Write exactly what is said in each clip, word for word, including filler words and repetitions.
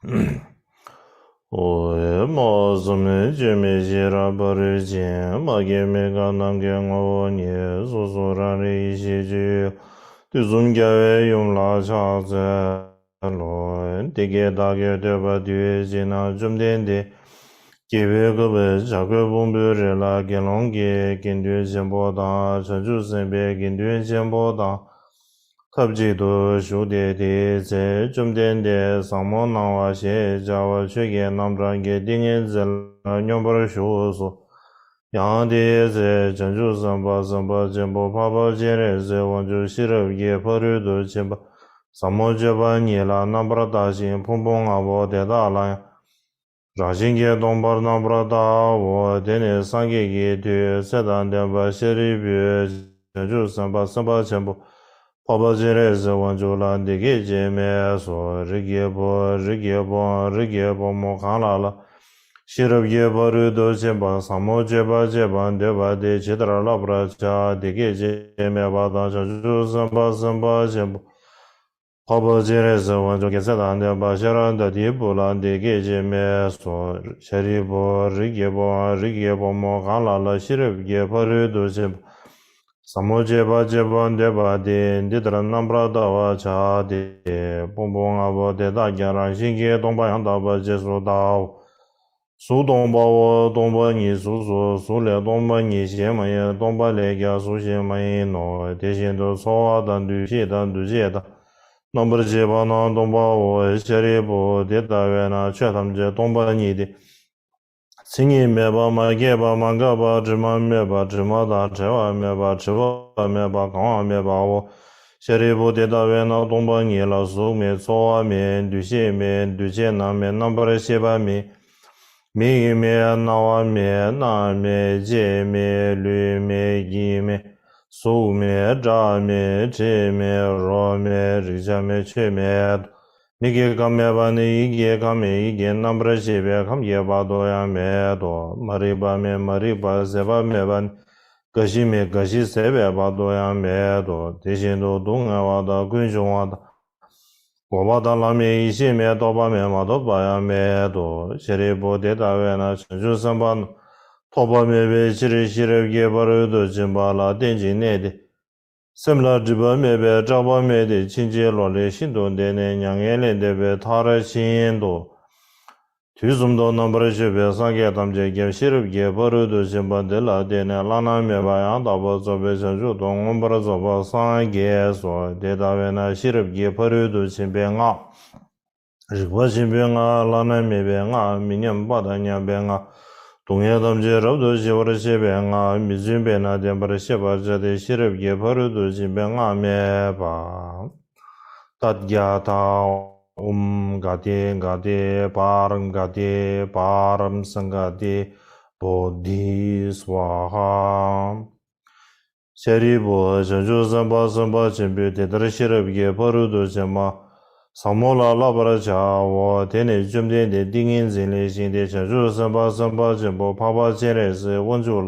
ཨོ། ཨེ་མ་ཧོ། བསམ་གཏན་བཅོས་མའི་ཤེས་རབ་ཕ་རོལ་ཕྱིན། མ་སྐྱེས་མི་འགག་ནམ་མཁའི་ངོ་བོ་ཉིད། སོ་སོ་རང་རིག་ཡེ་ཤེས་སྤྱོད། དུས་གསུམ་རྒྱལ་བའི་ཡུམ་ལ་ཕྱག་འཚལ་ལོ། འདི་སྐད་བདག་གིས་ཐོས་པ་དུས་གཅིག་ན། བཅོམ་ལྡན་འདས་རྒྱལ་པོའི་ཁབ་བྱ་རྒོད་ཕུང་པོའི་རི་ལ་དགེ་སློང་གི་དགེ་འདུན་ཆེན་པོ་དང་། བྱང་ཆུབ་སེམས་དཔའི་དགེ་འདུན་ཆེན་པོ་དང་ཐབས་ཅིག་ཏུ་བཞུགས་ཏེ། དེའི་ཚེ་བཅོམ་ལྡན་འདས་ཟབ་མོ་སྣང་བ་ཞེས་བྱ་བ་ཆོས་ཀྱི་རྣམ་གྲངས་ཀྱི་ཏིང་ངེ་འཛིན་ལ་སྙོམས་པར་ཞུགས་སོ། ཡང་དེའི་ཚེ་བྱང་ཆུབ་སེམས་དཔའ་སེམས་དཔའ་ཆེན་པོ་འཕགས་པ་སྤྱན་རས་གཟིགས་དབང་ཕྱུག་ཤེས་རབ་ཀྱི་ཕ་རོལ་ཏུ་ཕྱིན་པ་ཟབ་མོ་སྤྱོད་པ་ཉིད་ལ་རྣམ་པར་བལྟ་ཞིང་། ཕུང་པོ་ལྔ་པོ་དེ་དག་ལ་ཡང་རང་བཞིན་གྱིས་སྟོང་པར་རྣམ་པར་བལྟའོ། དེ་ནས་སངས་རྒྱས་ཀྱི་མཐུས་ཚེ་དང་ལྡན་པ་ཤཱ་རིའི་བུས་བྱང་ཆུབ་སེམས་དཔའ་སེམས་དཔའ་ཆེན་པོ་འཕགས་པ་སྤྱན་རས་གཟིགས་དབང་ཕྱུག་ལ་འདི་སྐད་ཅེས་སྨྲས་སོ། རིགས་ཀྱི་བུ། རིགས་ཀྱི་བུའམ་རིགས་ཀྱི་བུ་མོ་གང་ལ་ལ་ཤེས་རབ་ཀྱི་ཕ་རོལ་ཏུ་ཕྱིན་པ་ཟབ་མོ་སྤྱོད་པ་སྤྱད་པར་འདོད་པ་དེས་ཇི་ལྟར་བསླབ་པར་བྱ། འདི་སྐད་ཅེས་སྨྲས་པ་དང་། བྱང་ཆུབ་སེམས་དཔའ་སེམས་དཔའ་ཆེན་པོ་འཕགས་པ་སྤྱན་རས་གཟིགས་དབང་ཕྱུག་གིས་ཚེ་དང་ལྡན་པ་ཤཱ་ར་དྭ་ཏིའི་བུ་ལ་འདི་སྐད་ཅེས་སྨྲས་སོ། ཤཱ་རིའི་བུ། རིགས་ཀྱི་བུའམ་རིགས་ཀྱི་བུ་མོ་གང་ལ་ལ་ཤེས་རབ་ཀྱི་ཕ་རོལ་ཏུ་ཕྱིན་པ་ཟབ་མོ་སྤྱོད་པ་སྤྱད་པར་འདོད་པ་དེས་འདི་ལྟར་རྣམ་པར་བལྟ་བར་བྱ་སྟེ། ཕུང་པོ་ལྔ་པོ་དེ་དག་ཀྱང་རང་བཞིན་གྱིས་སྟོང་པ་ཡང་དག་པར་རྗེས་སུ་བལྟའོ། གཟུགས་སྟོང་པའོ། སྟོང་པ་ཉིད་གཟུགས་སོ། གཟུགས་ལས་སྟོང་པ་ཉིད་གཞན་མ་ཡིན། སྟོང་པ་ལས་ཀྱང་གཟུགས་གཞན་མ་ཡིན་ནོ། དེ་བཞིན་དུ་ཚོར་བ་དང་། འདུ་ཤེས་དང་། འདུ་བྱེད་དང་། རྣམ་པར་ཤེས་པ་རྣམས་སྟོང་པའོ། ཤཱ་རིའི་བུ། དེ་ལྟ་བས་ན་ཆོས་ཐམས་ཅད་སྟོང་པ་ཉིད་དེ། མཚན་ཉིད་མེད་པ། མ་སྐྱེས་པ། མ་འགགས་པ། དྲི་མ་མེད་པ། དྲི་མ་དང་བྲལ་བ་མེད་པ། བྲི་བ་མེད་པ། གང་བ་མེད་པའོ། ཤཱ་རིའི་བུ། དེ་ལྟ་བས་ན་སྟོང་པ་ཉིད་ལ་གཟུགས་མེད། ཚོར་བ་མེད། འདུ་ཤེས་མེད། འདུ་བྱེད་རྣམས་མེད། རྣམ་པར་ཤེས་པ་མེད། མིག་མེད། རྣ་བ་མེད། སྣ་མེད། ལྕེ་མེད། ལུས་མེད། ཡིད་མེད། གཟུགས་མེད། སྒྲ་མེད། དྲི་མེད། རོ་མེད། རེག་བྱ་མེད། ཆོས་མེད། མིག་གི་ཁམས་མེད་པ་ནི་ཡིད་ཀྱི་ཁམས་མེད། ཡིད་ཀྱི་རྣམ་པར་ཤེས་པའི་ཁམས་ཀྱི་བར་དུ་ཡང་མེད་དོ། མ་རིག་པ་མེད། མ་རིག་པ་ཟད་པ་མེད་པ་ནི་རྒ་ཤི་མེད། རྒ་ཤི་ཟད་པའི་བར་དུ་ཡང་མེད་དོ། དེ་བཞིན་དུ་སྡུག་བསྔལ་བ་དང་། ཀུན་འབྱུང་བ་དང་། འགོག་པ་དང་། ལམ་མེད། ཡེ་ཤེས་མེད། རྟོགས་པ་མེད། མ་རྟོགས་པ་ཡང་མེད་དོ། ཤཱ་རིའི་བུ། དེ་ལྟ་བས་ན་བྱང་ཆུབ་སེམས་དཔའ་རྣམས་ཐོགས་པ་མེད་པའི་ཕྱིར། ཤེས་རབ་ཀྱི་ཕ་རོལ་ཏུ་ཕྱིན་པ་ལ་བརྟེན་ཅིང་གནས་ཏེ། སེམས་ལ་སྒྲིབ་པ་མེད་པས་སྐྲག་པ་མེད་དེ། ཕྱིན་ཅི་ལོག་ལས་ཤིན་ཏུ་འདས་ནས་མྱ་ངན་ལས་འདས་པའི་མཐར་ཕྱིན་ཏོ། དུས་གསུམ་དུ་རྣམ་པར་སྤྱོད་པའི་སངས་རྒྱས་ཐམས་ཅད་ཀྱང་ཤེས་རབ་ཀྱི་ཕ་རོལ་ཏུ་ཕྱིན་པ་འདི་ལ་བརྟེན་ནས་བླ་ན་མེད་པ་ཡང་དག་པར་རྫོགས་པའི་བྱང་ཆུབ་ཏུ་མངོན་པར་རྫོགས་པར་སངས་རྒྱས་སོ། དེ་ལྟ་བས་ན་ཤེས་རབ་ཀྱི་ཕ་རོལ་ཏུ་ཕྱིན་པའི་སྔགས། རིག་པ་ཆེན་པོའི་སྔགས། བླ་ན་མེད་པའི་སྔགས། མི་མཉམ་པ་དང་མཉམ་པའི་སྔགས། སྡུག་བསྔལ་ཐམས་ཅད་རབ་ཏུ་ཞི་བར་བྱེད་པའི་སྔགས། མི་བརྫུན་པས་ན་བདེན་པར་ཤེས་པར་བྱ་སྟེ། ཤེས་རབ་ཀྱི་ཕ་རོལ་ཏུ་ཕྱིན་པའི་སྔགས་སྨྲས་པ། ཏདྱ་ཐཱ། ཨོཾ་ག་ཏེ་ག་ཏེ་པཱ་ར་ག་ཏེ་པཱ་ར་སཾ་ག་ཏེ་བོ་དྷི་སྭཱ་ཧཱ། ཤཱ་རིའི་བུ། བྱང་ཆུབ་སེམས་དཔའ་སེམས་དཔའ་ཆེན་པོས་དེ་ལྟར་ཤེས་རབ་ཀྱི་ཕ་རོལ་ཏུ་ཕྱིན་པ་ཟབ་མོ་ལ་བསླབ་པར་བྱའོ། དེ་ནས་བཅོམ་ལྡན་འདས་ཏིང་ངེ་འཛིན་ལས་བཞེངས་ཏེ། བྱང་ཆུབ་སེམས་དཔའ་སེམས་དཔའ་ཆེན་པོ་འཕགས་པ་སྤྱན་རས་གཟིགས་དབང་ཕྱུག་ལ་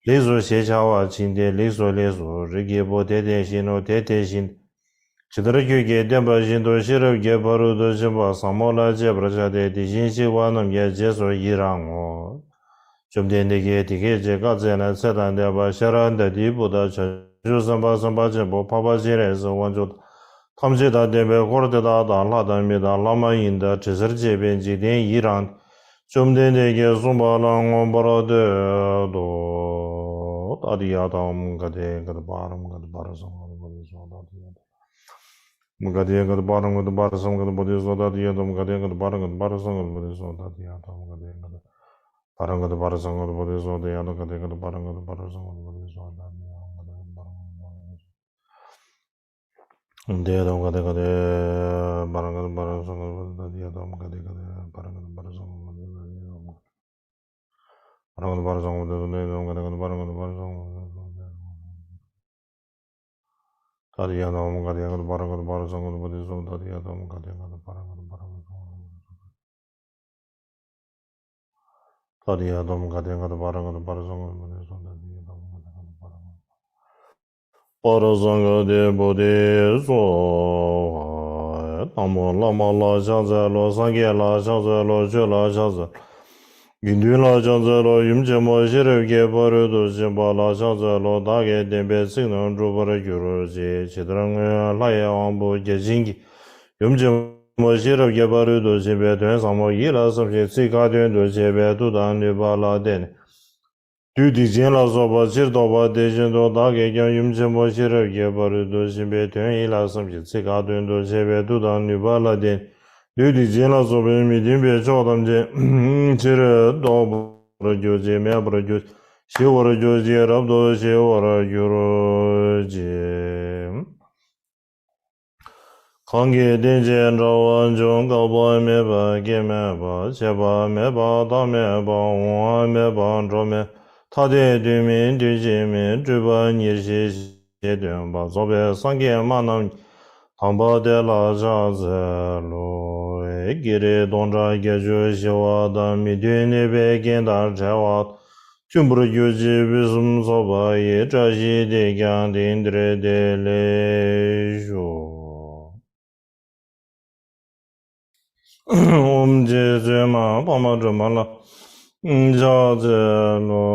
ལེགས་སོ་ཞེས་བྱ་བ་བྱིན་ཏེ། ལེགས་སོ་ལེགས་སོ། རིགས་ཀྱི་བུ་དེ་དེ་བཞིན་ནོ། དེ་དེ་བཞིན་ཇི་ལྟར་ཁྱོད་ཀྱིས་བསྟན་པ་བཞིན་དུ་ཤེས་རབ་ཀྱི་ཕ་རོལ་ཏུ་ཕྱིན་པ་ཟབ་མོ་ལ་སྤྱད་པར་བྱ་སྟེ། དེ་བཞིན་གཤེགས་པ་རྣམས་ཀྱང་རྗེས་སུ་ཡི་རང་ངོ་། བཅོམ་ལྡན་འདས་ཀྱིས་དེ་སྐད་ཅེས་བཀའ་སྩལ་ནས། ཚེ་དང་ལྡན་པ་ཤཱ་ར་དྭ་ཏིའི་བུ་དང་། བྱང་ཆུབ་སེམས་དཔའ་སེམས་དཔའ་ཆེན་པོ་འཕགས་པ་སྤྱན་རས་གཟིགས་དབང་ཕྱུག་དང་། ཐམས་ཅད་དང་ལྡན་པའི་འཁོར་དེ་དག་དང་། ལྷ་དང་མི་དང་ལྷ་མ་ཡིན་དང་དྲི་ཟར་བཅས་པའི་འཇིག་རྟེན་ཡི་རངས་ཏེ། བཅོམ་ལྡན་འདས་ཀྱིས་གསུངས་པ་ལ་མངོན་པར་བསྟོད་དོ། ཏདྱ་ཐཱ། ཨོཾ་ག་ཏེ་ག་ཏེ་པཱ་ར་ག་ཏེ་པཱ་ར་སཾ་ག་ཏེ་བོ་དྷི་སྭཱ་ཧཱ། ཏདྱ་ཐཱ། ཨོཾ་ག་ཏེ་ག་ཏེ་པཱ་ར་ག་ཏེ་པཱ་ར་སཾ་ག་ཏེ་བོ་དྷི་སྭཱ་ཧཱ། ཏདྱ་ཐཱ། ཨོཾ་ག་ཏེ་ག་ཏེ་པཱ་ར་ག་ཏེ་པཱ་ར་སཾ་ག་ཏེ་བོ་དྷི་སྭཱ་ཧཱ། ཏདྱ་ཐཱ། ཨོཾ་ག་ཏེ་ག་ཏེ་པཱ་ར་ག་ཏེ་པཱ་ར་སཾ་ག་ཏེ་བོ་དྷི་སྭཱ་ཧཱ། ཏདྱ་ཐཱ། ཨོཾ་ག་ཏེ་ག་ཏེ་པཱ་ར་ག་ཏེ་པཱ་ར་སཾ་ག་ཏེ་བོ་དྷི་སྭཱ་ཧཱ། ཏདྱ་ཐཱ། ཨོཾ་ག་ཏེ་ག་ཏེ་པཱ་ར་ག་ཏེ་པཱ་ར་སཾ་ག་ཏེ་བོ་དྷི་སྭཱ་ཧཱ། ཏདྱ་ཐཱ། ཨོཾ་ག་ཏེ་ག་ཏེ་པཱ་ར་ག་ཏེ་པཱ་ར་སཾ་ག་ཏེ་བོ་དྷི་སྭཱ་ཧཱ། ཏདྱ་ཐཱ། ཨོཾ་ག་ཏེ་ག་ཏེ་པཱ་ར་ག་ཏེ་པཱ་ར་སཾ་ག་ཏེ་བོ་དྷི་སྭཱ་ཧཱ། ཏདྱ་ཐཱ། ཨོཾ་ག་ཏེ་ག་ཏེ་པཱ་ར་ག་ཏེ་པཱ་ར་སཾ་ག་ཏེ་བོ་དྷི་སྭཱ་ཧཱ། ཏདྱ་ཐཱ། ཨོཾ་ག་ཏེ་ག་ཏེ་པཱ་ར་ག་ཏེ་པཱ་ར་སཾ་ག་ཏེ་བོ་དྷི་སྭཱ་ཧཱ། ཏདྱ་ཐཱ། ཨོཾ་ག་ཏེ་ག་ཏེ་པཱ་ར་ག་ཏེ་པཱ་ར་སཾ་ག་ཏེ་བོ་དྷི་སྭཱ་ཧཱ། ཏདྱ་ཐཱ། ཨོཾ་ག་ཏེ་ག་ཏེ་པཱ་ར་སཾ་ག་ཏེ་པཱ་ར་སཾ་ག་ཏེ་བོ་དྷི་སྭཱ་ཧཱ། ལྷ་མོ་བླ་མ་ལ་ཕྱག་འཚལ་ལོ། སངས་རྒྱས་ལ་ཕྱག་འཚལ་ལོ། ཆོས་ལ་ཕྱག་འཚལ་ལོ། དགེ་འདུན་ལ་ཕྱག་འཚལ་ལོ། ཡུམ་ཆེན་མོ་ཤེས་རབ་ཀྱི་ཕ་རོལ་ཏུ་ཕྱིན་པ་ལ་ཕྱག་འཚལ་ལོ། བདག་གི་བསྟན་པའི་ཚིག་རྣམས་འགྲུབ་པར་གྱུར་ཅིག་ཇི་ལྟར་སྔོན་ལྷ་ཡི་དབང་པོ་བརྒྱ་བྱིན་གྱིས། ཡུམ་ཆེན་མོ་ཤེས་རབ་ཀྱི་ཕ་རོལ་ཏུ་ཕྱིན་པའི་དོན་ཟབ་མོ་ཡིད་ལ་བསམ་ཞིང་ཚིག་ཁ་ཏོན་དུ་བྱས་པའི་མཐུ་དང་ནུས་པ་ལ་བརྟེན་ནས། བདུད་སྡིག་ཅན་ལ་སོགས་པ་ཕྱིར་བཟློག་པ་དེ་བཞིན་དུ་བདག་གིས་ཀྱང་ཡུམ་ཆེན་མོ་ཤེས་རབ་ཀྱི་ཕ་རོལ་ཏུ་ཕྱིན་པའི་དོན་ཡིད་ལ་བསམ་ཞིང་ཚིག་ཁ་ཏོན་དུ་བྱས་པའི་མཐུ་དང་ནུས་པ་ལ་བརྟེན། བདུད་སྡིག་ཅན་ལ་སོགས་པའི་མི་མཐུན་པའི་ཕྱོགས་ཐམས་ཅད་ཕྱིར་བཟློག་པར་གྱུར་ཅིག་མེད་པར་གྱུར་ཅིག་ཞི་བར་གྱུར་ཅིག་རབ་ཏུ་ཞི་བར་གྱུར་ཅིག་གང་གིས་བསྟན་བྱའི་དྲ་བ་འཇོམས། བཀག་པ་མེད་པ་སྐྱེ་མེད་པ། ཆད་པ་མེད་པ་རྟག་མེད་པ། འོང་བ་མེད་པ་འགྲོ་མེད། ཐ་དད་དུས་མིན་དུས་གཅིག་མིན། སྤྲུལ་པ་ཉེར་ཞི་ཞེས་སྟོན་པ། རྫོགས་པའི་སངས་རྒྱས་སྨྲ་རྣམས་ཀྱི། དམ་པ་དེ་ལ་ཕྱག་འཚལ་ལོ། བགེགས་རིགས་སྟོང་ཕྲག་བརྒྱད་ཅུ་ཞི་བ་དང་། མི་མཐུན་ནད་པའི་རྐྱེན་དང་བྲལ་བ་དང་། མཐུན་པར་གྱུར་ཅིག་ཕུན་སུམ་ཚོགས་པ་ཡི། བཀྲ་ཤིས་དེས་ཀྱང་དེང་འདིར་བདེ་ལེགས་ཤོག་ཨོཾ་རྗེ་བཙུན་མ་འཕགས་མ་སྒྲོལ་མ་ལ་ཕྱག་འཚལ་ལོ།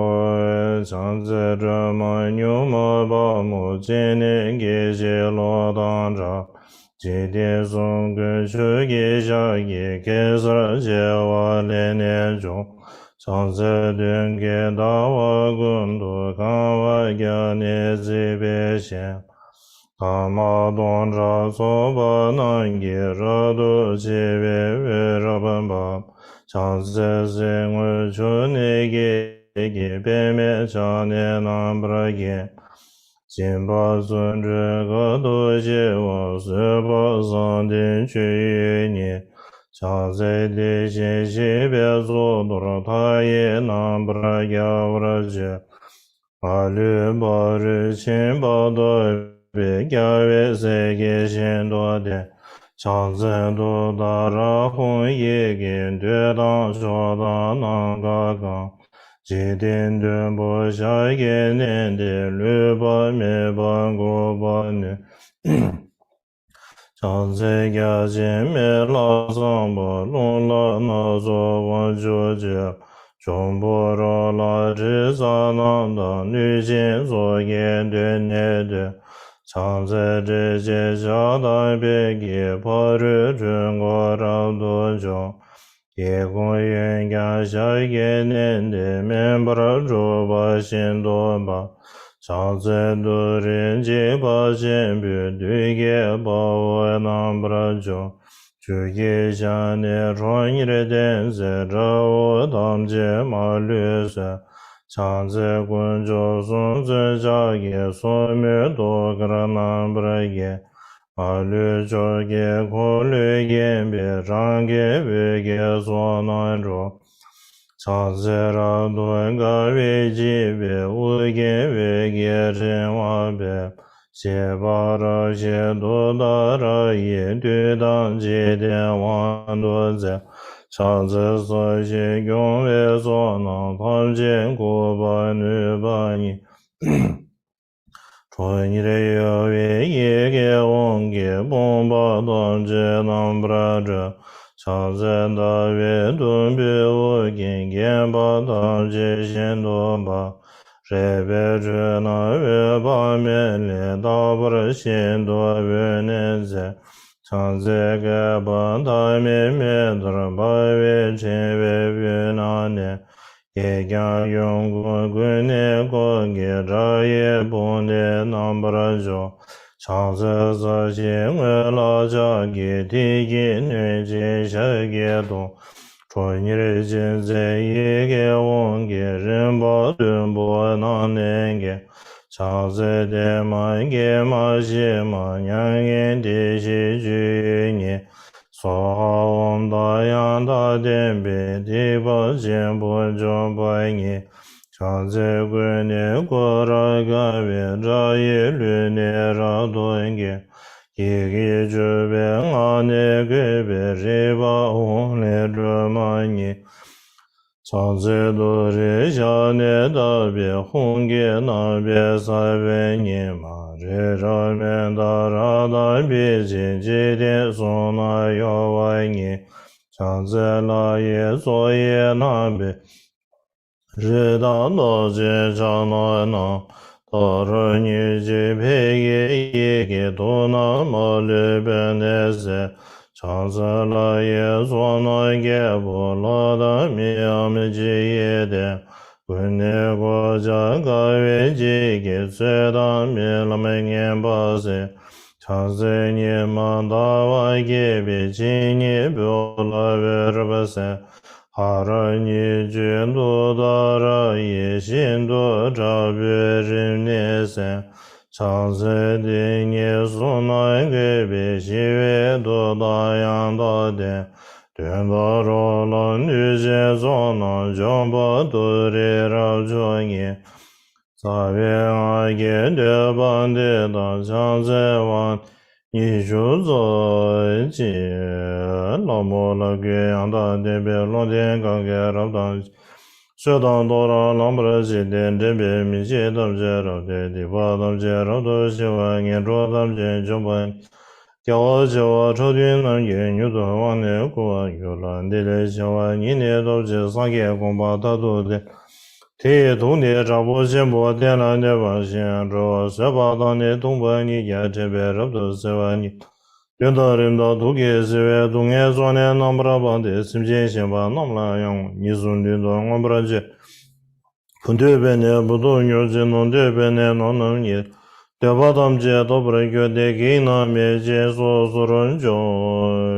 བྱང་རྩེ་སྒྲོལ་མ་མྱུར་མ་དཔའ་མོ། སྤྱན་ནི་སྐད་ཅིག་གློག་དང་འདྲ། འཇིག་རྟེན་གསུམ་མགོན་ཆུ་སྐྱེས་ཞལ་གྱི། གེ་སར་བྱེ་བ་ལས་ནི་བྱུང་། བྱང་རྩེ་སྟེང་གི་ཟླ་བ་ཀུན་ཏུ། གང་བ་བརྒྱ་ནི་བརྩེགས་པའི་ཞལ། ལྷག་མ་སྟོང་ཕྲག་ཚོགས་པ་རྣམས་ཀྱིས། རབ་ཏུ་ཕྱེ་བའི་འོད་རབ་འབར། བྱང་རྩེ་གསེར་དངུལ་ཆུ་ནས་སྐྱེས་ཀྱི། པདྨས་ཕྱག་ནི་རྣམ་པར་བརྒྱན། སྦྱིན་པ་བརྩོན་འགྲུས་དཀའ་ཐུབ་ཆེ་བ། བཟོད་པ་བསམ་གཏན་སྤྱོད་ཡུལ་ཉིད། བྱང་རྩེ་དེ་བཞིན་གཤེགས་པའི་གཙུག་ཏོར། མཐའ་ཡས་རྣམ་པར་རྒྱལ་བར་སྤྱོད། མ་ལུས་ཕ་རོལ་ཕྱིན་པ་ཐོབ་པའི། རྒྱལ་བའི་སྲས་ཀྱིས་ཤིན་ཏུ་བསྟེན། བྱང་རྩེ་ཏུཏྟཱ་ར་ཧཱུྃ་ཡི་གེས། འདོད་དང་ཕྱོགས་དང་ནམ་མཁའ་གང་། འཇིག་རྟེན་བདུན་པོ་ཞབས་ཀྱིས་མནན་ཏེ། ལུས་པ་མེད་པར་འགུགས་པར་ནུས། བྱང་རྩེ་བརྒྱ་བྱིན་མེ་ལྷ་བསངས་པ། རླུང་ལྷ་སྣ་ཚོགས་དབང་ཕྱུག་བཅས། འབྱུང་པོ་རོ་ལངས་དྲི་ཟ་རྣམས་དང་། གནོད་སྦྱིན་ཚོགས་ཀྱིས་མདུན་ནས་བསྟོད། བྱང་རྩེ་སྲས་བཅས་ཕྱག་དང་ཕཊ་ཀྱིས། ཕ་རོལ་འཁྲུལ་འཁོར་རབ་ཏུ་འཇོམས། སྐྱེ་ཀུན་གཡོན་བརྐྱང་ཞབས་ཀྱིས་མནན་ཏེ། མེ་འབར་འཁྲུག་པ་ཤིན་ཏུ་འབར། བྱང་རྩེ་ཏུ་རེ་འཇིགས་པ་ཆེན་པོས། བདུད་ཀྱི་དཔའ་བོ་རྣམ་པར་འཇོམས། ཆུ་སྐྱེས་ཞལ་ནི་ཁྲོ་གཉེར་ལྡན་མཛད། དགྲ་བོ་ཐམས་ཅད་མ་ལུས་གསོད། བྱང་རྩེ་དཀོན་མཆོག་གསུམ་མཚོན་ཕྱག་རྒྱའི། སོར་མོས་ཐུགས་ཀར་རྣམ་པར་བརྒྱན། མ་ལུས་ཕྱོགས་ཀྱི་འཁོར་ལོས་བརྒྱན་པའི། བྲང་ཁའི་འོད་ཀྱི་ཚོགས་རྣམས་འཁྲུགས། བྱང་རྩེ་རབ་ཏུ་དགའ་བས་བརྗིད་པའི། ཨོ་རྒྱན་འོད་ཀྱི་ཕྲེང་བ་འབེབས། བཞད་པ་རབ་བཞད་ཏུཏྟཱ་ར་ཡིས། བདུད་དང་འཇིག་རྟེན་དབང་དུ་མཛད། བྱང་རྩེ་ས་གཞི་སྐྱོང་བའི་ཚོགས་རྣམས། ཐམས་ཅད་འགུགས་པར་ནུས་པ་ཉིད། ཁྲོ་གཉེར་གཡོ་བའི་ཡི་གེ་དབང་གིས། ཕོངས་པ་ཐམས་ཅད་རྣམ་པར་སྒྲོལ། བྱང་རྩེ་ཟླ་བའི་དུམ་བུས་དབུ་བརྒྱན། བརྒྱན་པ་ཐམས་ཅད་ཤིན་ཏུ་འབར། རལ་པའི་ཁྲོད་ན་འོད་དཔག་མེད་ལས། རྟག་པར་ཤིན་ཏུ་འོད་ནི་མཛད། བྱང་རྩེ་བསྐལ་པ་ཟླ་མེད་མེ་ལྟར། འབར་བའི་ཕྲེང་བའི་དབུས་ན་གནས། གད་རྒྱངས་གཡོ་འགུལ་ཀུན་ནས་བསྐོར་གྱིས། དགྲ་ཡི་དཔུང་འདི་རྣམ་པར་འཇོམས། བྱང་རྩེ་ས་གཞིའི་ངོས་ལ་ཕྱག་གི། མཐིལ་གྱིས་བསྣུན་ཅིང་ཞབས་ཀྱིས་བརྡུང་། ཁྲོ་གཉེར་ཅན་མཛད་ཡི་གེ་དབང་གིས། རིམ་པ་བདུན་པོ་རྣམས་ནི་འགེམས། བྱང་རྩེ་བདེ་མ་དགེ་མ་ཞི་མ། མྱ་ངན་འདས་ཞི་སྤྱོད་ཡུལ་ཉིད། སྭཱ་ཧཱ་ཨོཾ་དང་ཡང་དག་ལྡན་པས། སྡིག་པ་ཆེན་པོ་འཇོམས་པ་ཉིད། བྱང་རྩེ་ཀུན་ནས་བསྐོར་རབ་དགའ་བའི། དགྲ་ཡི་ལུས་ནི་རབ་ཏུ་འགེམས། ཡི་གེ་བཅུ་པའི་ངག་ནི་བཀོད་པའི། རིག་པ་འོད་ལས་སྒྲོན་མ་ཉིད། བྱང་རྩེ་ཏུ་རེ་བཞག་ནས་བཏབ་པའི་ཧཱུྃ་གི་རྣམ་པའི་ས་བོན་ཉི་མ་རེ་རབ་མེ་ལྟར་རབ་དང་འབིགས་བྱེད་འཇིག་རྟེན་གསུམ་ན་གཡོ་བ་ཉིད། བྱང་རྩེ་ལྷ་ཡི་མཚོ་ཡི་རྣམ་པའི་རི་དྭགས་རྡོ་རྗེ་ཕྱག་ན་བསྣམས། ཏཱ་ར་གཉིས་བརྗོད་ཕཊ་ཀྱི་ཡི་གེས་དུག་རྣམས་མ་ལུས་པ་ནས་སེལ། བྱང་རྩེ་ལྷ་ཡི་མཚོ་རྣམས་རྒྱལ་པོ་ལྷ་དང་མིའམ་ཅི་ཡིས་བསྟེན། ཀུན་ནས་གོ་ཆ་དགའ་བའི་བརྗིད་ཀྱིས་ཚོགས་དང་རྨི་ལམ་ངན་པ་སེལ། བྱང་རྩེ་ཉི་མ་ཟླ་བ་རྒྱས་པའི་ཕྱི་ཉིན་བོད་ལ་འོད་རབ་གསལ། ཧ་ར་གཉིས་བརྗོད་དུག་དང་ར་ཡིས་ཤིན་ཏུ་དྲག་པོའི་རིམས་ནད་སེལ། བྱང་རྩེ་སྡེ་གཉིས་གསུམ་ན་འགོས་པའི་ཞི་བའི་མཐུ་དང་ཡང་དག་ལྡན། གདོན་དང་རོ་ལངས་གནོད་སྦྱིན་ཚོགས་རྣམས་འཇོམས་པ་ཏུ་རེ་རབ་མཆོག་བརྙེས། རྩ་བའི་སྔགས་ཀྱི་བསྟོད་པ་འདི་དང་། བྱང་རྩེ་དབང་ཉི་ཤུ་རྩ་གཅིག་ལྷ་མོ་ལ་གུས་ཡང་དག་ལྡན་པའི་བློ་ལྡན་གང་གིས་རབ་དང་། ཆོས་དང་རྟོགས་རབ་ལམ་པར་བྱས་ཏེ། འདྲེན་པའི་མི་མཇེད་ཐམས་ཅད་རབ་བསྟན། སྡིག་པ་ཐམས་ཅད་རབ་ཏུ་ཞི་བ། ངན་འགྲོ་ཐམས་ཅད་འཇོམས་པ། རྒྱལ་བ་བྱེ་བ་ཕྲག་བདུན་རྣམས་ཀྱིས་མྱུར་དུ་དབང་ནི་བསྐུར་བར་འགྱུར་ལ། འདི་ལས་བྱེ་བ་ཉིད་ནི་སྟོབས་ཆེ་སངས་རྒྱས་དགོངས་པ་མཐར་ཐུག་སྟེ། དེ་ཡི་དུག་ནི་དྲག་པོ་ཆེན་པོ་གཏན་ལ་གནས་པ་བཞིན། འགྲོ་བ་བཟོད་པ་དང་ནི་གདུང་བ་ཉིད་ཀྱང་བྲལ་བས་རབ་ཏུ་སེལ་བ་ཉིད། གདོན་དང་རིམས་དང་དུག་གིས་བསིལ་བའི་སྡུག་བསྔལ་ཚོགས་ནི་རྣམ་པར་སྤངས་ཏེ། སེམས་ཅན་གཞན་པ་རྣམས་ལ་ཡང་གཉིས་སུ་མདུན་དུ་མངོན་པར་བྱས། བུ་འདོད་པས་ནི་བུ་ཐོབ་མྱུར་ཅིང་། ནོར་འདོད་པས་ནི་ནོར་རྣམས་རྙེད། འདོད་པ་ཐམས་ཅད་ཐོབ་པར་འགྱུར་ཏེ། བགེགས་རྣམས་མེད་ཅིང་སོ་སོར་འཇོམས།